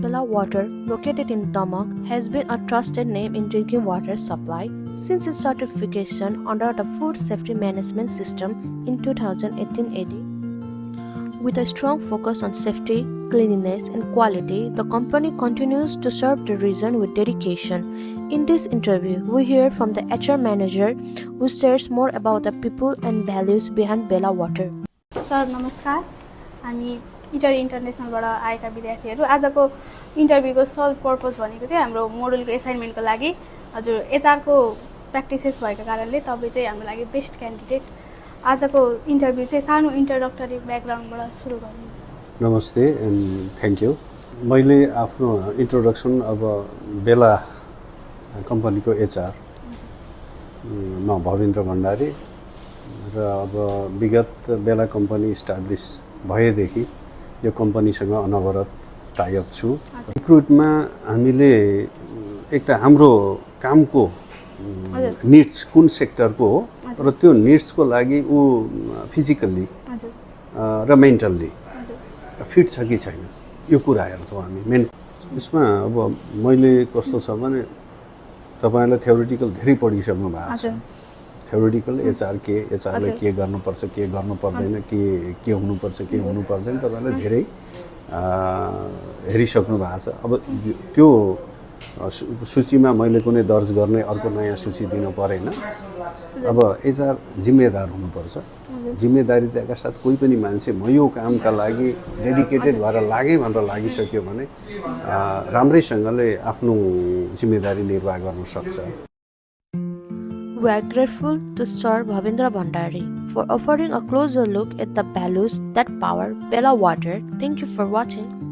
Bella Water, located in Damak, has been a trusted name in drinking water supply since its certification under the Food Safety Management System in 2018-80. With a strong focus on safety, cleanliness, and quality, the company continues to serve the region with dedication. In this interview, we hear from the HR manager who shares more about the people and values behind Bella Water. Sir नमस्कार हामी इटरी इन्टरनेसनलबाट आएका विद्यार्थीहरू आजको इन्टरभ्यूको sole purpose भनेको चाहिँ हाम्रो मोडुलको असाइनमेन्टको लागि हजुर एचआरको प्र्याक्टिसेस भएको कारणले तपाईँ चाहिँ हाम्रो लागि बेस्ट क्यान्डिडेट आजको इन्टरभ्यू चाहिँ सानो इन्ट्रोडक्टरी ब्याकग्राउन्डबाट सुरु गर्नुहुन्छ नमस्ते एन्ड थ्याङ्क यू मैले आफ्नो इन्ट्रोडक्सन अब बेला कम्पनीको एचआर म भवेन्द्र भण्डारी र अब विगत बेला कम्पनी इस्टाब्लिस भएदेखि यो कम्पनीसँग अनवरत टाइअप छु रिक्रुटमा हामीले एक त हाम्रो कामको निड्स कुन सेक्टरको हो र त्यो निड्सको लागि ऊ फिजिकल्ली र मेन्टल्ली फिट छ कि छैन यो कुरा हेर्छौँ हामी मेन यसमा अब मैले कस्तो छ भने तपाईँलाई थ्योरिटिकल धेरै पढिसक्नु भएको छ थ्योरिटिकल एचआरले के गर्नुपर्छ के गर्नु पर्दैन के हुनुपर्छ के हुनु पर्दैन तपाईँलाई धेरै हेरिसक्नु भएको छ अब त्यो सूचीमा मैले कुनै दर्ज गर्ने अर्को नयाँ सूची दिन परेन अब एचआर जिम्मेदार हुनुपर्छ जिम्मेदारीका साथ कोही पनि मान्छे म यो कामका लागि डेडिकेटेड भएर लागेँ भनेर लागिसक्यो भने राम्रैसँगले आफ्नो जिम्मेदारी निर्वाह गर्न सक्छ We are grateful to Sir Bhavendra Bhandari for offering a closer look at the values that power Bella Water. Thank you for watching.